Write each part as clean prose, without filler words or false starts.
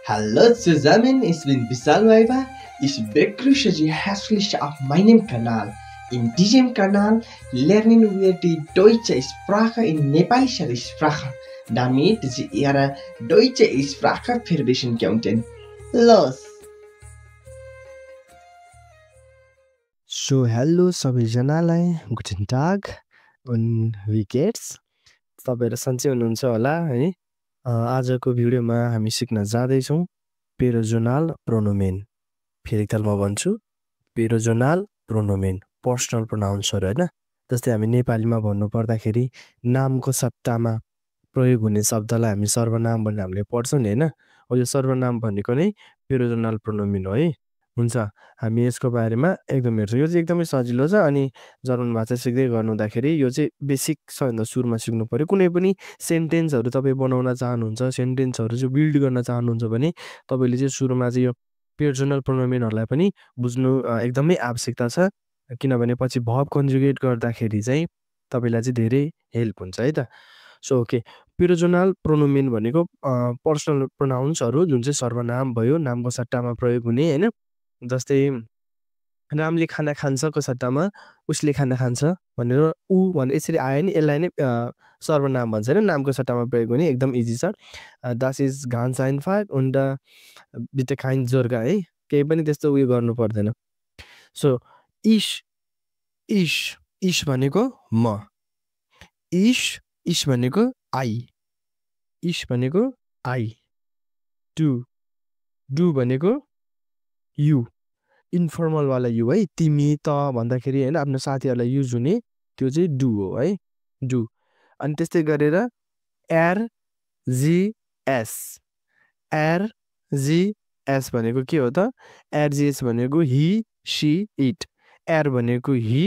Hallo zusammen, ich bin Vishal Weiber. Ich begrüße Sie herzlich auf meinem Kanal. In diesem Kanal lernen wir die deutsche Sprache in nepalischer Sprache, damit Sie Ihre deutsche Sprache verbessern könnten. Los! So, hello सबैजनालाई good टाग wie geht's? तपाईहरु सन्चै हुनुहुन्छ होला है आजको भिडियोमा हामी सिक्न जाँदैछौँ पेरोजोनाल प्रोनोमेन फेरि एकताल म भन्छु पेरोजोनाल प्रोनोमेन पर्सनल प्रोनाउन्सहरु हैन जस्तै हामी नेपालीमा भन्नु पर्दाखेरि नामको सट्टामा प्रयोग हुने शब्दलाई हामी सर्वनाम भनेर हामीले पढ्छौँ नि हैन यो सर्वनाम भनेको नै पेरोजोनाल प्रोनोमेन हो है हुन्छ हामी यसको बारेमा एकदम हेर्छौँ यो चाहिँ एकदमै सजिलो छ अनि जर्मन भाषा सिक्दै गर्नुहुँदाखेरि यो चाहिँ बेसिक सबैभन्दा सुरुमा सिक्नु पर्यो कुनै पनि सेन्टेन्सहरु तपाईँ बनाउन चाहनुहुन्छ सेन्टेन्सहरु चाहिँ बिल्ड गर्न चाहनुहुन्छ भने तपाईले चाहिँ सुरुमा चाहिँ यो पेरोजोनाल प्रोनोमेनहरुलाई पनि बुझ्नु एकदमै आवश्यकता छ किनभने पछि भर्ब कन्जुगेट गर्दाखेरि चाहिँ तपाईलाई चाहिँ धेरै हेल्प हुन्छ है त सो ओके पेरोजोनाल प्रोनोमेन भनेको पर्सनल प्रोनाउन्सहरु जुन चाहिँ सर्वनाम भयो नामको सट्टामा प्रयोग हुने हैन जस्तै रामले खाना खान्छको सट्टामा उसले खाना खान्छ भनेर उ भने यसरी आयो नि यसलाई नै सर्वनाम भन्छ हैन नामको सट्टामा प्रयोग हुने एकदम इजी छ das ist ganz einfach und bitte kein Sorge है केही पनि त्यस्तो उयो गर्नु पर्दैन सो इश भनेको म इश भनेको आई डु भनेको यु इन्फर्मल वाला यु है तिमी त भन्दाखेरि हैन आफ्नो साथीहरुलाई युज हुने त्यो चाहिँ डु हो है डु अनि त्यस्तै गरेर एस भनेको के हो त एस भनेको ही शी इट एर भनेको ही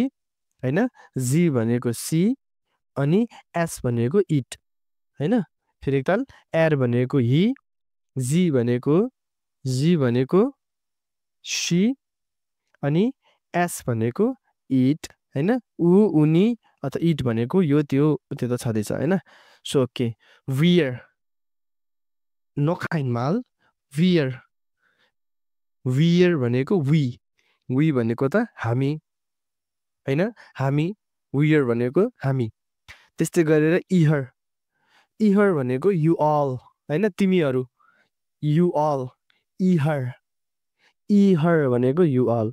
हैन जी भनेको सी अनि एस भनेको इट हैन फेरि एकताल एर भनेको ही जी भनेको शी अनि एस भनेको इट हैन उ उनी अथवा इट भनेको यो त्यो त छदैछ हैन so okay weird noch einmal weird भनेको वी भनेको त हामी हैन हामी वियर भनेको हामी त्यस्तै गरेर इहर भनेको यु अल हैन तिमीहरु यु अल इहर भनेको यु अल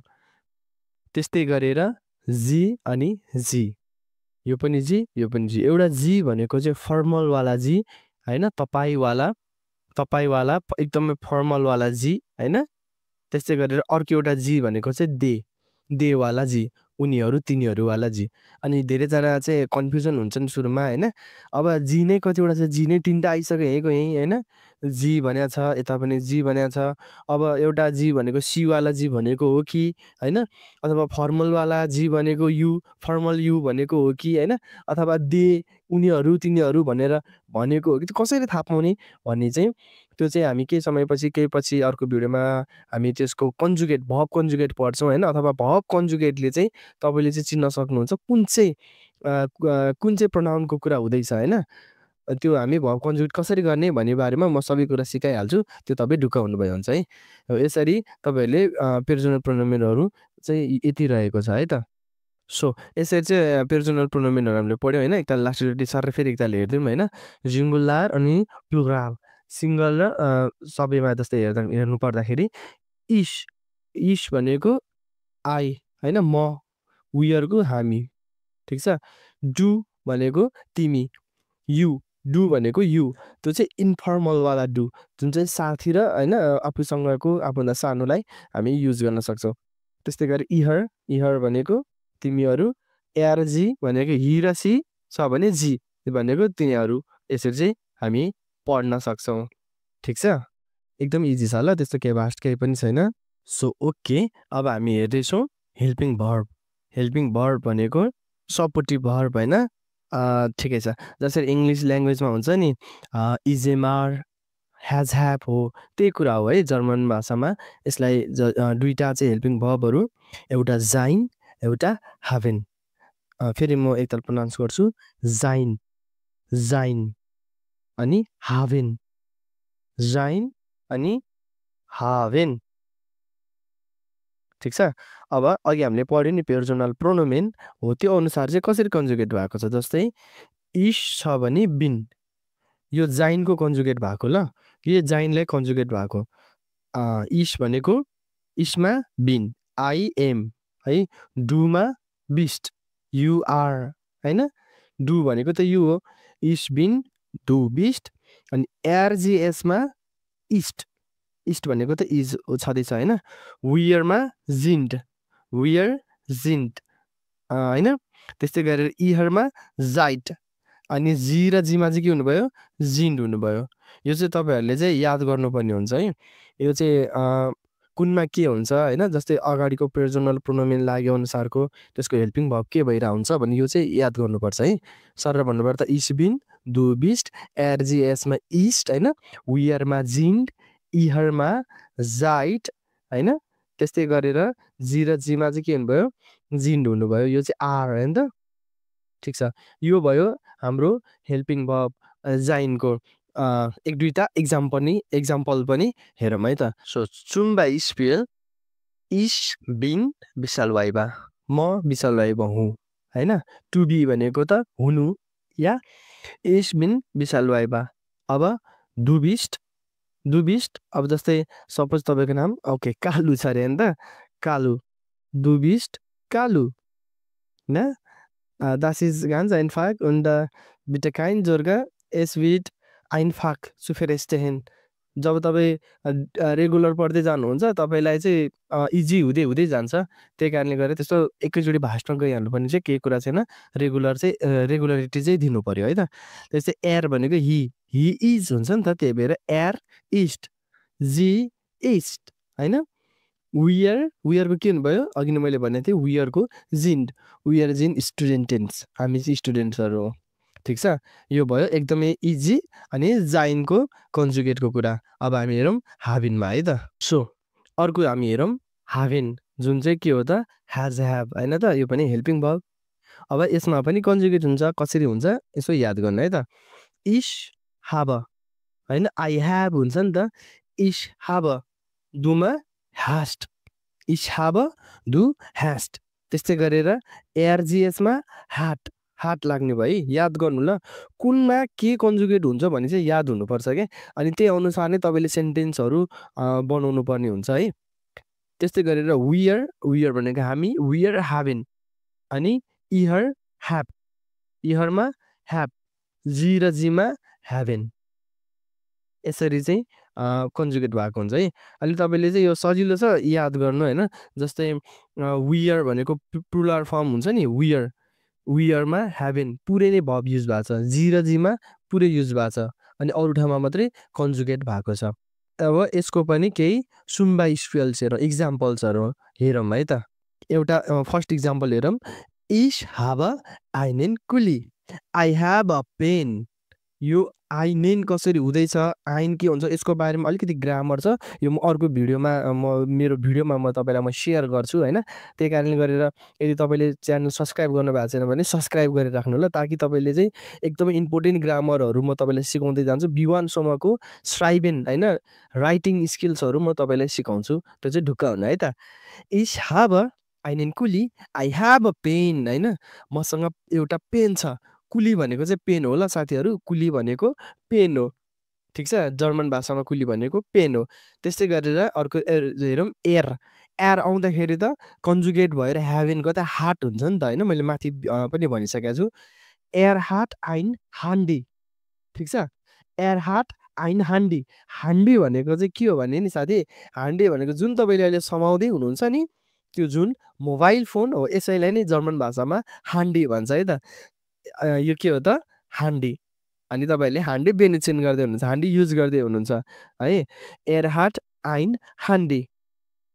त्यस्तै गरेर जी अनि जी यो पनि जी एउटा जी भनेको चाहिँ फर्मल वाला जी हैन तपाई वाला एकदमै फर्मल वाला जी हैन त्यस्तै गरेर अर्को एउटा जी भनेको चाहिँ दे वाला जी उनीहरु तिनीहरु वाला जी अनि धेरै जना चाहिँ कन्फ्युजन हुन्छन् सुरुमा हैन अब जी नै कतिवटा छ जी नै तीनटा आइसक्यो यही हैन जी भनेको छ यता पनि जी भनेको छ अब एउटा जी भनेको सी वाला जी भनेको हो कि हैन अथवा फर्मल वाला जी भनेको यु फर्मल यु भनेको हो कि हैन अथवा दे उनीहरु तिनीहरु भनेर भनेको हो कि कसैले थाहा पाउने भन्ने चाहिँ त्यो चाहिँ हामी केही समयपछि केही पछि अर्को भिडियोमा हामी त्यसको भर्ब कन्जुगेट पढ्छौँ हैन अथवा भर्ब कन्जुगेटले चाहिँ तपाईले चाहिँ चिन्न सक्नुहुन्छ कुन चाहिँ प्रोनाउनको कुरा हुँदैछ हैन त्यो हामी भर्ब कन्जुगेट कसरी गर्ने भन्ने बारेमा म सबै कुरा सिकाइहाल्छु त्यो तपाई ढुक्क हुनुभयो हुन्छ है यसरी तपाईहरुले पेरोजोनल प्रोनोमेनहरु चाहिँ यति रहेको छ है त सो यसरी चाहिँ पेरोजोनल प्रोनोमेनहरु हामीले पढ्यौं हैन एकताल लास्टचोटी सर फेरि एकताल हेर्दियौं हैन सिंगुलर अनि प्लुरल सिंगल र सबैमा जस्तै हेर्नु पर्दाखेरि इश भनेको आई हैन म वियरको हामी ठीक छ डु भनेको तिमी डु भनेको यु त्यो चाहिँ इन्फर्मल वाला डु जुन चाहिँ साथी र हैन आफूसँगको आफूभन्दा सानोलाई हामी युज गर्न सक्छौं त्यस्तै गरी इहर भनेको तिमीहरु एआरजी भनेको हि र सी छ भने जी भनेको तिनीहरु यसरी चाहिँ हामी पढ्न सक्छौं ठीक छ एकदम इजी छ ल त्यस्तो केही भास्ट केही पनि छैन सो ओके अब हामी हेर्दै छौं हेल्पिङ भर्ब भनेको सपोर्टिभ भर्ब हैन ठिकै छ जसरी इंग्लिश ल्याङ्ग्वेजमा हुन्छ नि इजेमार हैज हैव हो त्यही कुरा हो है जर्मन भाषामा यसलाई दुईटा चाहिँ हेल्पिङ भर्बहरु एउटा जाइन एउटा हाभेन फेरि म एकताल प्रोनाउन्स गर्छु जाइन अनि हाभेन जाइन अनि हाभेन। ठिक छ। अब अघि हामीले पढ्यो नि पेर्सोनल प्रोनोमेन हो, त्यो अनुसार चाहिँ कसरी कन्जुगेट भएको छ। जस्तै इस छ भने बिन, यो जाइनको कन्जुगेट भएको ल, यो जाइनलाई कन्जुगेट भएको। इस भनेको इसमा बिन, आई एम है, डुमा बिस्ट, युआर होइन, डु भनेको त यु हो, इस बिन डु बिस्ट। अनि एआरजिएसमा इस्ट, इस्ट भनेको त इज छँदैछ होइन। वियरमा जिन्ड, वियर जिन्ड होइन। त्यस्तै गरेर इहरमा जाइट, अनि जी र जीमा चाहिँ के हुनुभयो, जिन्ड हुनुभयो। यो चाहिँ तपाईँहरूले चाहिँ याद गर्नुपर्ने हुन्छ है। यो चाहिँ कुनमा के हुन्छ होइन, जस्तै अगाडिको पेर्सोनल प्रोनोमेन लाग्यो अनुसारको त्यसको हेल्पिङ भर्ब के भइरहेको हुन्छ भने यो चाहिँ याद गर्नुपर्छ है। सर भन्नुपर्दा त इस बिन डु बिस्ट, एआरजिएसमा इस्ट होइन, वियरमा जिन्ड, इहरमा जाइट होइन। त्यस्तै गरेर जी र जीमा चाहिँ के हुनुभयो, जिन्ड हुनुभयो। यो चाहिँ आर होइन त। ठिक छ। यो भयो हाम्रो हेल्पिङ भर्ब जाइनको एक दुईवटा एक्जाम्पल पनि हेरौँ है त। सो चुम्बा स्पेल इस बिन विशाल वाइबा, म विशाल वाइबा हुँ होइन। टु बी भनेको त हुनु या इस बिन विशाल वाइबा। अब डुबिस्ट, डुबिस्ट अब जस्तै सपोज तपाईँको नाम ओके कालु छ अरे होइन त, कालु, डुबिस्ट कालु न। Das ist ganz einfach und bitte kein Sorge, es wird einfach zu verstehen। जब तपाईँ रेगुलर पढ्दै जानुहुन्छ तपाईँलाई चाहिँ इजी हुँदै हुँदै जान्छ। त्यही कारणले गर्दा त्यस्तो एकैचोटि भास्टमा गइहाल्नु पर्ने चाहिँ केही कुरा छैन। रेगुलरिटी चाहिँ दिनु पर्यो है त। त्यस्तै एयर भनेको हि इज हुन्छ नि त, त्यही भएर एयर इस्ट, जी इस्ट होइन। वियरको के हुनुभयो, अघि नै मैले भनेको थिएँ वियरको जिन्ड, वियर जिन स्टुडेन्टेन्स, हामी चाहिँ स्टुडेन्ट्सहरू हो। ठिक छ। यो भयो एकदमै इजी अनि जाइनको कन्जुगेटको कुरा। अब हामी हेरौँ हाभिनमा है त। सो अर्को हामी हेरौँ हाभेन, जुन चाहिँ के हो त, ह्याज ह्याभ होइन त। यो पनि हेल्पिङ भर्ब। अब यसमा पनि कन्जुगेट हुन्छ, कसरी हुन्छ यसो याद गर्नु है त। इस हाब होइन, आई ह्याभ हुन्छ नि त, इस हाब डुमा ह्यास्ट, इस हाब डु ह्यास्ट। त्यस्तै गरेर एआरजिएसमा हाट, हाट लाग्ने भयो है, याद गर्नु ल। कुनमा के कन्जुगेट हुन्छ भने चाहिँ याद हुनुपर्छ क्या। अनि त्यही अनुसार नै तपाईँले सेन्टेन्सहरू बनाउनु पर्ने हुन्छ है। त्यस्तै गरेर वियर भनेको हामी, वियर ह्याभेन अनि इहर ह्याभ, इहरमा ह्याभ, जी र जीमा ह्याभेन, यसरी चाहिँ कन्जुगेट भएको हुन्छ है। अनि तपाईँले चाहिँ यो सजिलो छ याद गर्नु होइन। जस्तै वियर भनेको प्लुरल फर्म हुन्छ नि, वियरमा ह्याभेन पुरै नै भर्ब युज भएको छ, जी र जीमा पुरै युज भएको छ, अनि अरू ठाउँमा मात्रै कन्जुगेट भएको छ। अब यसको पनि केही सुम्बा स्पेल्स हेरौँ, इक्जाम्पल्सहरू हेरौँ है त। एउटा फर्स्ट इक्जाम्पल हेरौँ, इस हाब आइनेन कुली, आई ह्याभ अ पेन। यो आइनेन कसरी हुँदैछ, आइन के हुन्छ, यसको बारेमा अलिकति ग्रामर छ। यो म अर्को भिडियोमा मेरो भिडियोमा म तपाईँलाई म सेयर गर्छु होइन। त्यही कारणले गरेर यदि तपाईँले च्यानल सब्सक्राइब गर्नुभएको छैन भने सब्सक्राइब गरेर राख्नु ल, ताकि तपाईँले चाहिँ एकदमै इम्पोर्टेन्ट ग्रामरहरू म तपाईँलाई सिकाउँदै जान्छु। B1सम्मको स्क्राइबिङ होइन, राइटिङ स्किल्सहरू म तपाईँलाई सिकाउँछु। त्यो चाहिँ ढुक्क हुनु है त। इस हाब आइनेन कुली, आई ह्याभ अ पेन होइन, मसँग एउटा पेन छ। कुली भनेको चाहिँ पेन हो ल साथीहरू, कुली भनेको पेन हो। ठिक छ, जर्मन भाषामा कुली भनेको पेन हो। त्यस्तै गरेर अर्को हेरौँ एयर, एयर आउँदाखेरि त कन्जुगेट भएर ह्याभेनको त हार्ट हुन्छ नि त होइन, मैले माथि पनि भनिसकेको छु। एयर हार्ट आइन हान्डी। ठिक छ, एयर हार्ट आइन हान्डी। हान्डी भनेको चाहिँ के हो भने नि साथी, हान्डी भनेको जुन तपाईँले अहिले समाउँदै हुनुहुन्छ नि, त्यो जुन मोबाइल फोन हो, यसैलाई नै जर्मन भाषामा हान्डी भन्छ है त। यो के हो त, हान्डी। अनि तपाईँहरूले हान्डी बेनिचेन गर्दै हुनुहुन्छ, हान्डी युज गर्दै हुनुहुन्छ है। एयर हार्ट आइन हान्डी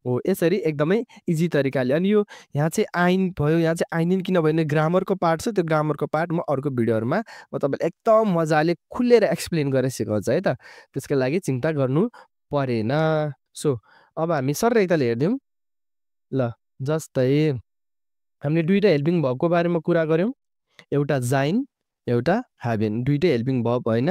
हो, यसरी एकदमै इजी तरिकाले। अनि यो यहाँ चाहिँ आइन भयो, यहाँ चाहिँ आइनिन किनभने ग्रामरको पार्ट छ, त्यो ग्रामरको पार्ट म अर्को भिडियोहरूमा म तपाईँलाई एकदम मजाले खुलेर एक्सप्लेन गरेर सिकाउँछु है त। त्यसको लागि चिन्ता गर्नु परेन। सो अब हामी सर एकताल हेरिदिउँ ल। जस्तै हामीले दुईवटा हेल्पिङ भर्बको बारेमा कुरा गऱ्यौँ, एउटा जाइन एउटा ह्याभेन, दुइटै हेल्पिङ भर्ब होइन।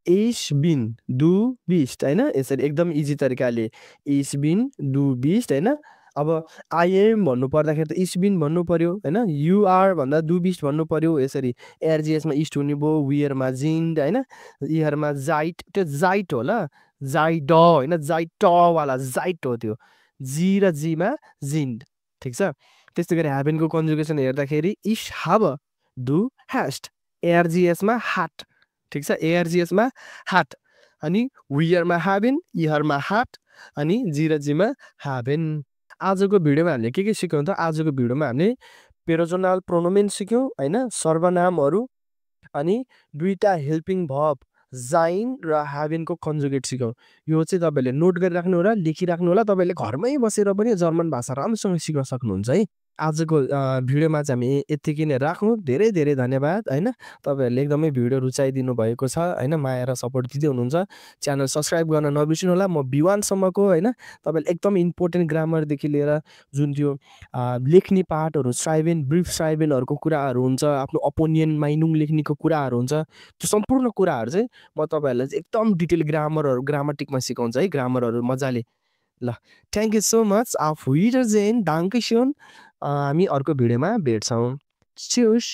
इस बिन डु बिस्ट होइन यसरी एकदम इजी तरिकाले इस बिन डु बिस्ट होइन अब आइएम भन्नु पर्दाखेरि त इस बिन भन्नु पर्यो होइन युआर भन्दा डु बिस्ट भन्नु पर्यो यसरी एआरजिएसमा इस्ट हुने भयो वियरमा जिन्ड होइन इयरमा जाइट त्यो जाइट होला जाइड होइन जाइटवाला जाइट हो त्यो जी र जीमा जिन्ड ठिक छ त्यस्तै गरी ह्याभेनको कन्जुगेसन हेर्दाखेरि इस हाब डु ह्यास्ट एआरजिएसमा हाट ठिक छ एआरजिएसमा हाट अनि वियरमा ह्याभेन इयरमा हाट अनि जी र जीमा ह्याभेन आजको भिडियोमा हामीले के सिक्यौँ त आजको भिडियोमा हामीले पेरोजोनाल प्रोनोमेन सिक्यौँ होइन सर्वनामहरू अनि दुईटा हेल्पिङ भर्ब जाइन र ह्याभेनको कन्जुगेट सिक्यौँ यो चाहिँ तपाईँले नोट गरिराख्नु होला लेखिराख्नु होला तपाईँले घरमै बसेर पनि जर्मन भाषा राम्रोसँग सिक्न सक्नुहुन्छ है आजको भिडियोमा चाहिँ हामी यत्तिकै नै राखौँ धेरै धेरै धन्यवाद होइन तपाईँहरूले एकदमै भिडियो रुचाइदिनु भएको छ होइन माया र सपोर्ट दिँदै हुनुहुन्छ च्यानल सब्सक्राइब गर्न नबिर्सिनु होला म B1सम्मको होइन तपाईँले एकदम इम्पोर्टेन्ट ग्रामरदेखि लिएर जुन त्यो लेख्ने पार्टहरू स्ट्राइभेन ब्रिफ स्ट्राइभेनहरूको कुराहरू हुन्छ आफ्नो अपोनियन माइनुङ लेख्नेको कुराहरू हुन्छ त्यो सम्पूर्ण कुराहरू चाहिँ म तपाईँहरूलाई चाहिँ एकदम डिटेल ग्रामटिकमा सिकाउँछ है ग्रामरहरू मजाले ल थ्याङ्क यू सो मच आफ विडरजेन डाङ्केसन हामी अर्को भिडियोमा भेट्छौँ च्युस